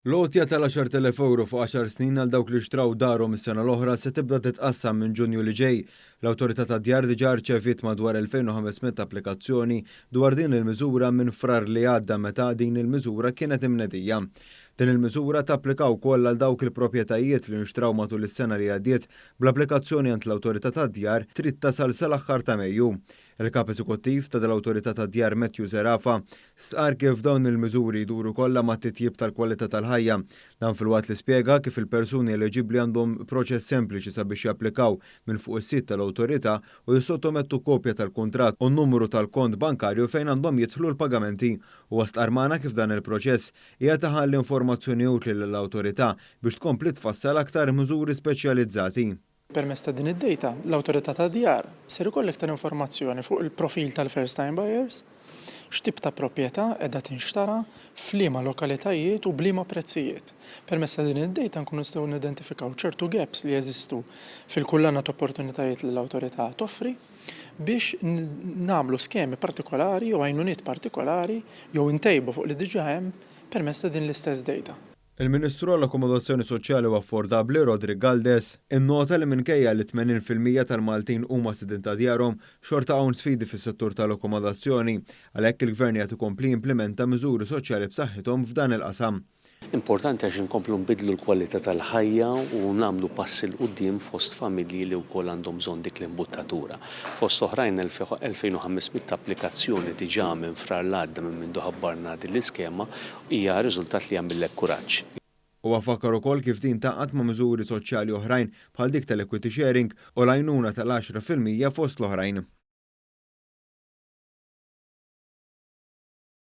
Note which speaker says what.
Speaker 1: L-għotja tal-10,000 ewro fuq għaxar snin għal dawk li xtraw darhom is-sena l-oħra se tibda titqassam minn Ġunju li ġej. L-Awtorità tad-Djar diġà rċeviet madwar 2,500 applikazzjoni dwar din il-miżura minn Frar li għadda meta din il-miżura kienet imnedija. Din il-miżura tapplika wkoll għal dawk il-proprjetajiet li nxtraw matul is-sena li għaddiet bl-applikazzjoni għand l-Awtorità tad-Djar trid tasal sal-aħħar ta' Mejju. Il-Kap Eżekuttiv ta' dal-Awtorità tad-Djar Matthew Zerafa stqarr kif dawn il-miżuri jduru kollha mat-titjib tal-kwalità tal-ħajja. Dan filwaqt li spjega kif il-persuni eliġibbli għandhom proċess sempliċi sabiex japplikaw minn fuq is-sit tal-awtorità u jissottomettu kopja tal-kuntratt u n-numru tal-kont bankarju fejn għandhom jidħlu l-pagamenti. Huwa stqarr magħna kif dan il-proċess qiegħed iħalli informazzjoni utli lill-awtorità biex tkompli tfassal aktar miżuri speċjalizzati.
Speaker 2: Permezz ta' din id-data, l-Awtorità tad-Djar ser ikollha iktar informazzjoni fuq il-profil tal-first time buyers, x'tip ta' proprjetà qiegħda tinxtara, f'liema lokalitajiet u b'liema prezzijiet. Permezz ta' din id-data nkunu nistgħu nidentifikaw ċertu gaps li jeżistu fil-kullana ta' opportunitajiet li l-Awtorità toffri biex nagħmlu skemi partikolari jew għajnuniet partikolari jew intejbu fuq li diġà hemm permezz ta' din l-istess data.
Speaker 1: Il-Ministru għall-Akkomodazzjoni Soċjali u Affordabbli Roderick Galdes innota li minkejja li 80% tal-Maltin huma sidien ta' djarhom, xorta hawn sfidi fis-settur tal-akkomodazzjoni. Għalhekk il-Gvern qed ikompli jimplementa miżuri soċjali b'saħħithom f'dan il-qasam.
Speaker 3: Importanti għax inkomplu nbiddlu l-kwalità tal-ħajja u nagħmlu passi 'l quddiem fost familji li wkoll għandhom bżonn dik l-imbuttatura. Fost oħrajn 2,500 applikazzjoni diġà minn Frar l-għadda minn mindu ħabbarna din l-iskema hija riżultat li jagħmillek kuraġġ.
Speaker 1: Huwa fakkar ukoll kif din taqgħad ma' miżuri soċjali oħrajn bħal dik tal-equity sharing u l-għajnuna tal-10% fost l-oħrajn.